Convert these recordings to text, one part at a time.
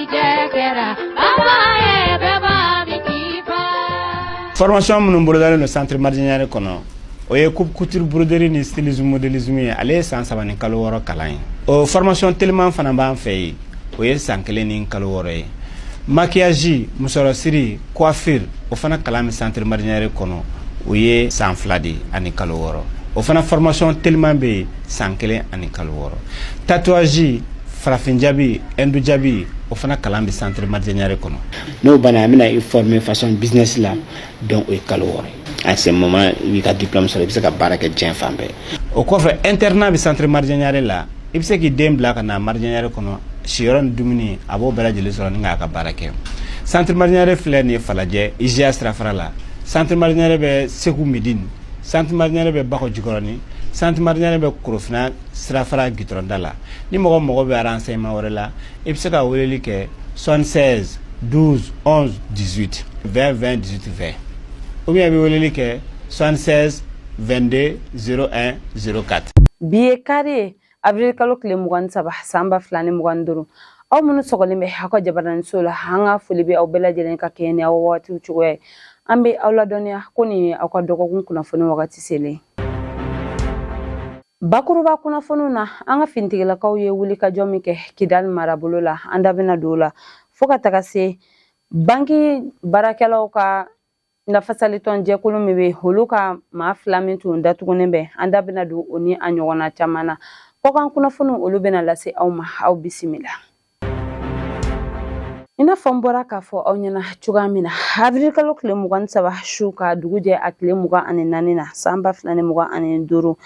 Garijɛ kɛra baba ye bɛɛ b'a min k'i fa. Formation minnu bolodalen don centre Madidié Niaré kɔnɔ, o ye coupe couture, broderie ni stylisme, modélisme ye. Ale ye san 3 ni kalo 6 kalan ye. O formation teliman fana b'an fɛ yen, o ye san 1 ni kalo 6 ye. Maquillage, musɔrɔsiri, coiffure, o fana kalan bɛ centre Madidié Niaré kɔnɔ, o ye san 2 de ani kalo 6. O fana formation teliman bɛ yen, san 1 ani kalo 6. Tatouage, farafin jabi, hindu jabi, o fana kalan bɛ centre Madidié Niaré kɔnɔ. N'o banna, an bɛna i former façon business la. Donc o ye kalo 6 ye. À ce moment, i b'i ka diplôme sɔrɔ, i bɛ se ka baara kɛ diɲɛ fan bɛɛ. O kɔfɛ, internat bɛ centre Madidié Niaré la. I bɛ se k'i den bila ka na Madidié Niaré kɔnɔ, siyɔrɔ ni dumuni, a b'o bɛɛ lajɛlen sɔrɔ ni k'a ka baara kɛ. Centre Madidié Niaré filɛ nin ye Falajɛ, IGA sirafara la. Centre Madidié Niaré bɛ Segu Midine, centre Madidié Niaré bɛ Bakɔ Jikɔrɔni, centre Madidié Niaré bɛ Korofina sirafara gitɔrɔnda la. Ni mɔgɔ mago bɛ renseignement wɛrɛ la, i bɛ se ka weleli kɛ 76 12 11 18 20 20 18 20, ou bien i bɛ weleli kɛ 76 22 01 04. Bi ye kari ye, avril kalo tile 23, san 2025. Aw minnu sɔgɔlen bɛ aw ka jabaraniso la, an ka foli bɛ aw bɛɛ lajɛlen ka kɛɲɛ ni aw wagatiw cogoya ye. An bɛ aw ladɔnniya ko nin ye aw ka dɔgɔkun kunnafoni wagati selen. Bakuruba kunnafoniw na, an ka finitigilakaw ye wulikajɔ min kɛ Kidali marabolo la, an da bɛna don o la, fo ka taga se banki baarakɛlaw ka lafasalitɔn jɛkulu min bɛ, olu ka maa fila min tun datugunen bɛ, an da bɛna don o ni a ɲɔgɔnna caman na. Kɔkan kunnafoniw, olu bɛna lase aw ma. Aw bisimila. I n'a fɔ n bɔra k'a fɔ aw ɲɛna cogoya min na, avril kalo tile 23 su ka dugu jɛ a tile 24 na, san 2025,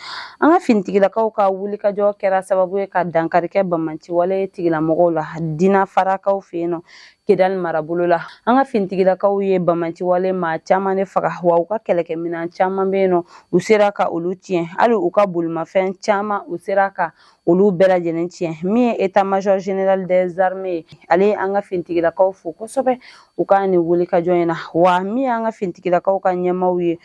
an ka finitigilakaw ka wulikajɔ kɛra sababu ye ka dankari kɛ banbaanci wale tigilamɔgɔw la Dina Farakaw fɛ yen nɔ, Kidali marabolo la. An ka finitigilakaw ye banbaanci wale maa caman de faga, wa u ka kɛlɛkɛminɛn caman bɛ yen nɔ, u sera ka olu tiɲɛ. Hali u ka bolimafɛn caman, u sera ka olu bɛɛ lajɛlen tiɲɛ. Min ye état major général des armées ye, ale ye an ka finitigilakaw fo kosɛbɛ u ka nin wulikajɔ in na. Wa min ye an ka finitigilakaw ka ɲɛmaaw ye,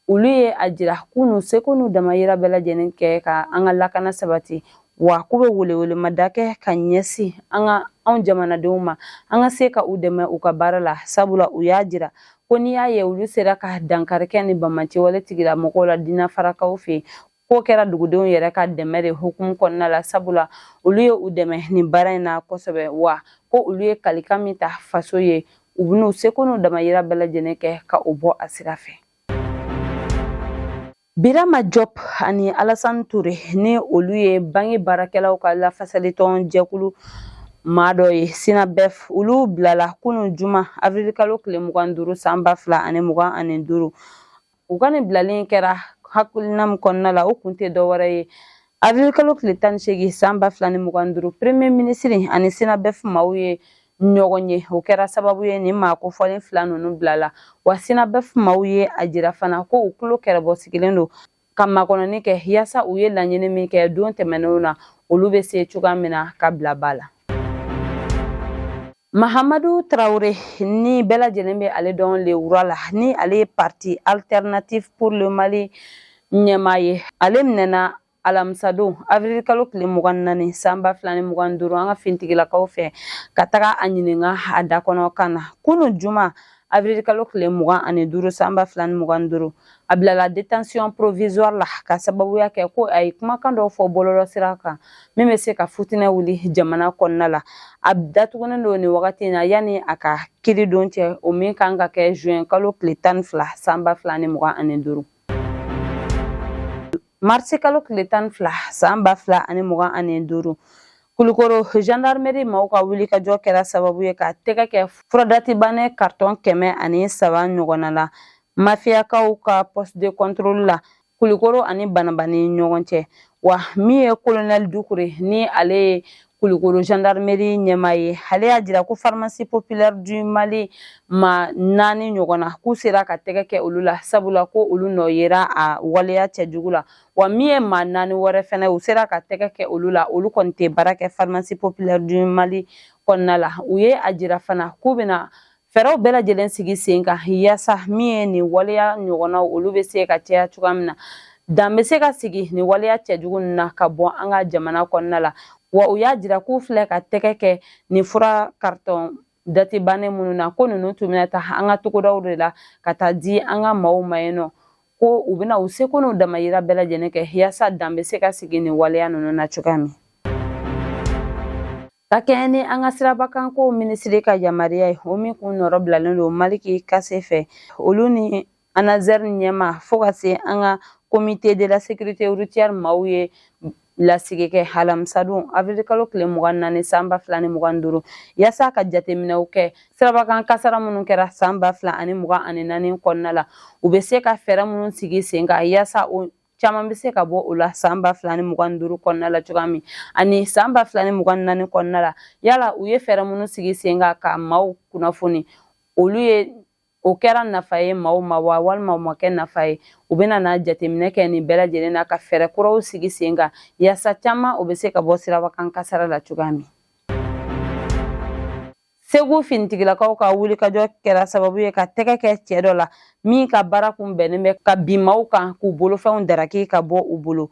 olu ye a jira k'u n'u seko n'u damayira bɛɛ lajɛlen kɛ ka an ka lakana sabati, wa k'u bɛ welewelemada kɛ ka ɲɛsin an ka anw jamanadenw ma, an ka se ka u dɛmɛ u ka baara la, sabula u y'a jira ko n'i y'a ye olu sera ka dankari kɛ ni banbaanci wale tigilamɔgɔw la Dina Farakaw fɛ yen, k'o kɛra dugudenw yɛrɛ ka dɛmɛ de hukumu kɔnɔna la, sabula olu ye u dɛmɛ nin baara in na kosɛbɛ, wa ko olu ye kalikan min ta faso ye, u bɛn'u seko n'u damayira bɛɛ lajɛlen kɛ ka o bɔ a sira fɛ. Birama Diop ani Alassane Touré, ni olu ye banki baarakɛlaw ka lafasalitɔn jɛkulu maa dɔ ye, SYNABEF, olu bilala kunun juma, avril kalo tile 25, san 2025. U ka nin bilalen kɛra hakilina min kɔnɔna la, o kun tɛ dɔwɛrɛ ye, avril kalo tile 18, san 2025, premier ministre ani SYNABEF maaw ye ɲɔgɔn ye. O kɛra sababu ye nin maa kofɔlen fila ninnu bilala. Wa SYNABEF maaw ye a jira fana ko u tulo kɛrɛbɔ sigilen don ka makɔnɔni kɛ, yaasa u ye laɲini min kɛ don tɛmɛnenw na, olu bɛ se cogoya min na ka bila ba la. Mahamadu Traoré, ni bɛɛ lajɛlen bɛ ale dɔn le roi la, ni ale ye Parti Alternatif pour le Mali ɲɛmaa ye, ale minɛna alamisadon, avril kalo tile 24, san 2025, an ka finitigilakaw fɛ ka taga a ɲininka a da kɔnɔ kan na. Kunun juma, avril kalo tile 25, san 2025, a bilala détention provisoire la ka sababuya kɛ ko a ye kumakan dɔw fɔ bɔlɔlɔ sira kan min bɛ se ka futinɛ wuli jamana kɔnɔna la. A datugunen don nin wagati in na yanni a ka kiri don cɛ, o min kan ka kɛ juin kalo tile 12, san 2025. Marisi kalo tile 12, san 2025, Kulukoro gendarmerie maaw ka wulikajɔ kɛra sababu ye ka tɛgɛ kɛ furadatibannen carton 103 ɲɔgɔnna la mafiyakaw ka poste de contrôle la Kulukoro ani Banaba ni ɲɔgɔn cɛ. Wa min ye colonel Dukure, ni ale ye Kulukoro gendarmerie ɲɛmaa ye, ale y'a jira ko Pharmacie Populaire du Mali ma naani ɲɔgɔn na, k'u sera ka tɛgɛ kɛ olu la, sabula ko olu nɔ yera a waleya cɛjugu la. Wa min ye maa naani wɛrɛ fɛnɛ, u sera ka tɛgɛ kɛ olu la, olu kɔni tɛ baara kɛ Pharmacie Populaire du Mali kɔnɔna la. U ye a jira fana k'u bɛna fɛɛrɛw bɛɛ lajɛlen sigi sen kan, yaasa min ye nin waleya ɲɔgɔnnaw, olu bɛ se ka caya cogoya min na, dan bɛ se ka sigi nin waleya cɛjugu ninnu na ka bɔ an ka jamana kɔnɔna la. Wa u y'a jira k'u filɛ ka tɛgɛ kɛ nin fura karitɔn date bannen minnu na, ko ninnu tun bɛna taa an ka togodaw de la ka taa di an ka maaw ma yen nɔ, ko u bɛna u seko n'u damayira bɛɛ lajɛlen kɛ yaasa dan bɛ se ka sigi nin waleya ninnu na cogoya min. Ka kɛɲɛ ni an ka sirabakanko minisiri ka yamaruya ye, o min kun nɔrɔ bilalen don Maliki Kase fɛ, olu ni ANASER ɲɛma fo ka se an ka comité de la sécurité routière maaw ye lasigi kɛ alamisadon avril kalo tile 24 san 2025, yaasa ka jateminɛw kɛ sirabakan kasara minnu kɛra san 2024 kɔnɔna la, u bɛ se ka fɛɛrɛ minnu sigi sen kan yaasa o caman bɛ se ka bɔ o la san 2025 kɔnɔna la cogoya min, ani san 2024 kɔnɔna la, yala u ye fɛɛrɛ minnu sigi sen kan ka maaw kunnafoni, olu ye o kɛra nafa ye maaw ma wa, walima o ma kɛ nafa ye. U bɛna na jateminɛ kɛ nin bɛɛ lajɛlen na ka fɛɛrɛ kuraw sigi sen kan yaasa caman o bɛ se ka bɔ sirabakan kasara la cogoya min. Segu finitigilakaw ka wulikajɔ kɛra sababu ye ka tɛgɛ kɛ cɛ dɔ la min ka baara kun bɛnnen bɛ ka bin maaw kan k'u bolofɛnw daraki ka bɔ u bolo.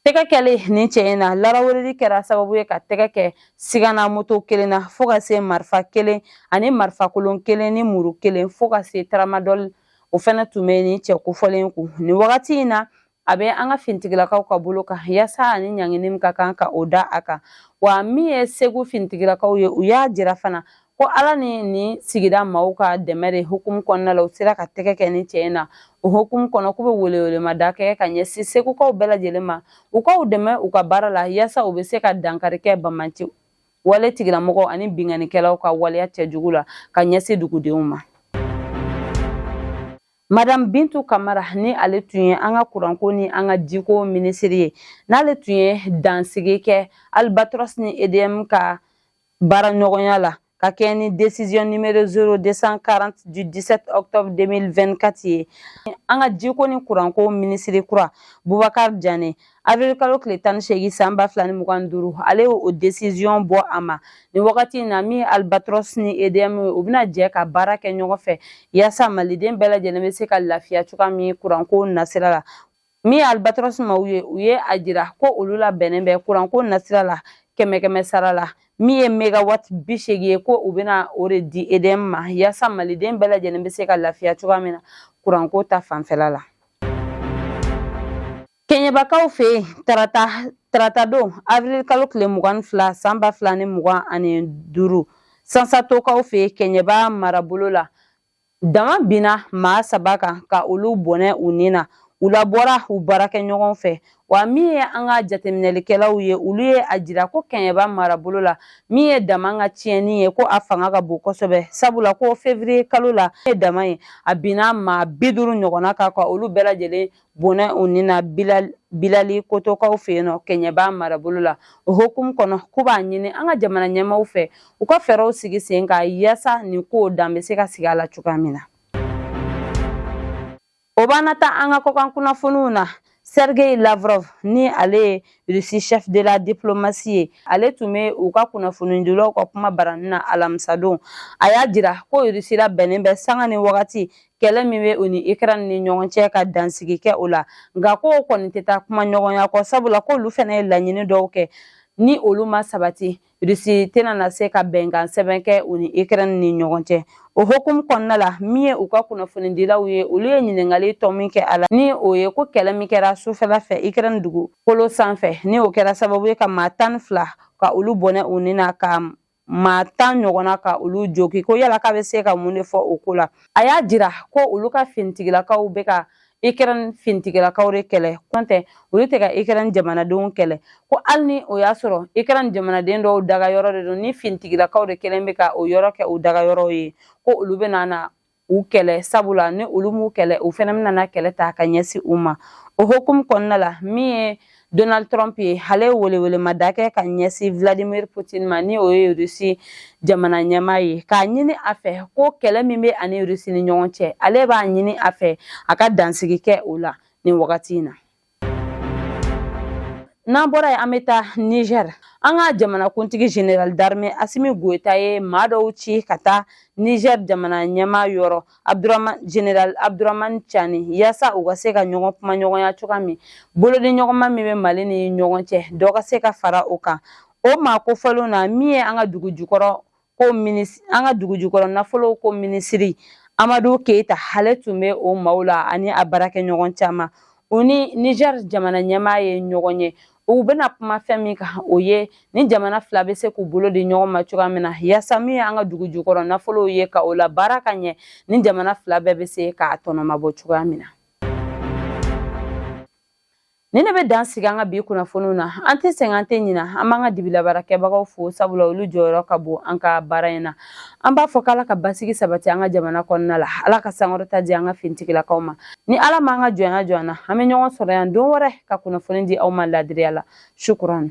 Tɛgɛ kɛlen nin cɛ in na, laraweleli kɛra sababu ye ka tɛgɛ kɛ sigana moto kelen na, fo ka se marifa kelen ani marifakolon kelen ni muru kelen, fo ka se tramadol, o fɛnɛ tun bɛ nin cɛ kofɔlen kun. Nin wagati in na, a bɛ an ka finitigilakaw ka bolo kan yaasa ani ɲangini min ka kan ka o da a kan. Wa min ye Segu finitigilakaw ye, u y'a jira fana ko Ala ni nin sigida maaw ka dɛmɛ de hukumu kɔnɔna la, u sera ka tɛgɛ kɛ ni cɛ in na. O hukumu kɔnɔ, k'u bɛ welewelemada kɛ ka ɲɛsin Segukaw bɛɛ lajɛlen ma, u k'aw dɛmɛ u ka baara la yaasa u bɛ se ka dankari kɛ banbaanci wale tigilamɔgɔw ani binkannikɛlaw ka waleya cɛjugu la ka ɲɛsin dugudenw ma. Madame Bintu Kamara, ni ale tun ye an ka kuranko ni an ka jiko minisiri ye, n'ale tun ye dansigi kɛ Albatros ni EDM ka baara ɲɔgɔnya la ka kɛ ni décision numéro 0240 du 17 octobre 2024 ye, an ka jiko ni kuranko minisiri kura Bubakar Jane, avril kalo tile 18 san 2025, ale y'o décision bɔ a ma. Nin wagati in na, min Albatros ni EDM ye, u bɛna jɛ ka baara kɛ ɲɔgɔn fɛ yaasa maliden bɛɛ lajɛlen bɛ se ka lafiya cogoya min kuranko nasira la. Min ye Albatros maaw ye, u ye a jira ko olu labɛnnen bɛ kuranko nasira la kɛmɛ kɛmɛ sara la, min ye megawatt 80 ye, ko u bɛna o de di EDM ma yaasa maliden bɛɛ lajɛlen bɛ se ka lafiya cogoya min na kuranko ta fanfɛla la. Kɛɲɛbakaw fɛ yen, taratadon avril kalo tile 22 san 2025, Sansatokaw fɛ yen Kɛɲɛba marabolo la, dama binna maa saba kan ka olu bɔnɛ u ni na, u labɔra u baarakɛɲɔgɔn fɛ. Wa min ye an ka jateminɛlikɛlaw ye, olu ye a jira ko Kɛɲɛba marabolo la, min ye dama ka tiɲɛni ye, ko a fanga ka bon kosɛbɛ, sabula ko février kalo la, ye dama ye a binna maa 50 ɲɔgɔnna kan ka olu bɛɛ lajɛlen bɔnɛ u ni na Bilali Kotokaw fɛ yen nɔ Kɛɲɛba marabolo la. O hukumu kɔnɔ, k'u b'a ɲini an ka jamana ɲɛmaaw fɛ, u ka fɛɛrɛw sigi sen kan yaasa nin ko dan bɛ se ka sigi a la cogoya min na. O b'an na taa an ka kɔkan kunnafoniw na. Sergei Lavrov, ni ale ye Russie chef de la diplomatie ye, ale tun bɛ u ka kunnafonidilaw ka kuma barani na alamisadon. A y'a jira ko Russie labɛnnen bɛ sanga ni wagati kɛlɛ min bɛ u ni Ukraine ni ɲɔgɔn cɛ ka dansigi kɛ o la, nka ko o kɔni tɛ taa kuma ɲɔgɔnya kɔ, sabula k'olu fana ye laɲini dɔw kɛ, ni olu ma sabati, Russie tɛna na se ka bɛnkan sɛbɛn kɛ u ni Ukraine ni ɲɔgɔn cɛ. O hukumu kɔnɔna la, min ye u ka kunnafonidilaw ye, olu ye ɲininkali tɔ min kɛ a la, ni o ye ko kɛlɛ min kɛra sufɛla fɛ Ukraine dugukolo sanfɛ, ni o kɛra sababu ye ka maa 12 ka olu bɔnɛ u ni na, ka maa 10 ɲɔgɔnna ka olu jogi, ko yala k'a bɛ se ka mun de fɔ o ko la. A y'a jira ko olu ka finitigilakaw bɛ ka Ukraine finitigilakaw de kɛlɛ, kɔntɛ olu tɛ ka Ukraine jamanadenw kɛlɛ, ko hali ni o y'a sɔrɔ Ukraine jamanaden dɔw daga yɔrɔ de don, ni finitigilakaw de kɛlen bɛ ka o yɔrɔ kɛ u daga yɔrɔw ye, ko olu bɛna na u kɛlɛ, sabula ni olu m'u kɛlɛ, u fɛnɛ bɛna na kɛlɛ ta ka ɲɛsin u ma. O hukumu kɔnɔna la, min ye Donald Trump ye, ale ye welewelemada kɛ ka ɲɛsin Vladimir Putin ma, ni o ye Russie jamana ɲɛmaa ye, k'a ɲini a fɛ ko kɛlɛ min bɛ ani Russie ni ɲɔgɔn cɛ, ale b'a ɲini a fɛ a ka dansigi kɛ o la nin wagati in na. N'an bɔra yen, an bɛ taa Niger. An ka jamanakuntigi général d'armée Assimi Goïta ye maa dɔw ci ka taa Niger jamana ɲɛmaa yɔrɔ, général Abdourahamane Tiani, yaasa u ka se ka ɲɔgɔn kuma ɲɔgɔnya cogoya min, bolodiɲɔgɔnma min bɛ Mali ni ɲɔgɔn cɛ, dɔ ka se ka fara o kan. O maa kofɔlenw na, min ye an ka dugu jukɔrɔ ko an ka dugu jukɔrɔ nafolo ko minisiri Amadu Keyita, ale tun bɛ o maaw la ani a baarakɛɲɔgɔn caman. U ni Niger jamana ɲɛmaa ye ɲɔgɔn ye. U bɛna kuma fɛn min kan, o ye ni jamana fila bɛ se k'u bolo di ɲɔgɔn ma cogoya min na, yaasa min ye an ka dugu jukɔrɔ nafolow ye, ka o la baara ka ɲɛ, ni jamana fila bɛɛ bɛ se k'a tɔnɔmabɔ cogoya min na. Nin de bɛ dan sigi an ka bi kunnafoniw na. An tɛ sɛgɛn, an tɛ ɲina. An b'an ka dibilabaarakɛbagaw fo, sabula olu jɔyɔrɔ ka bon an ka baara in na. An b'a fɔ k'Ala ka basigi sabati an ka jamana kɔnɔna la, Ala ka sankɔrɔta di an ka finitigilakaw ma. Ni Ala m'an ka jɔnya jɔ an na, an bɛ ɲɔgɔn sɔrɔ yan don wɛrɛ ka kunnafoni di aw ma ladiriya la. Shukuran.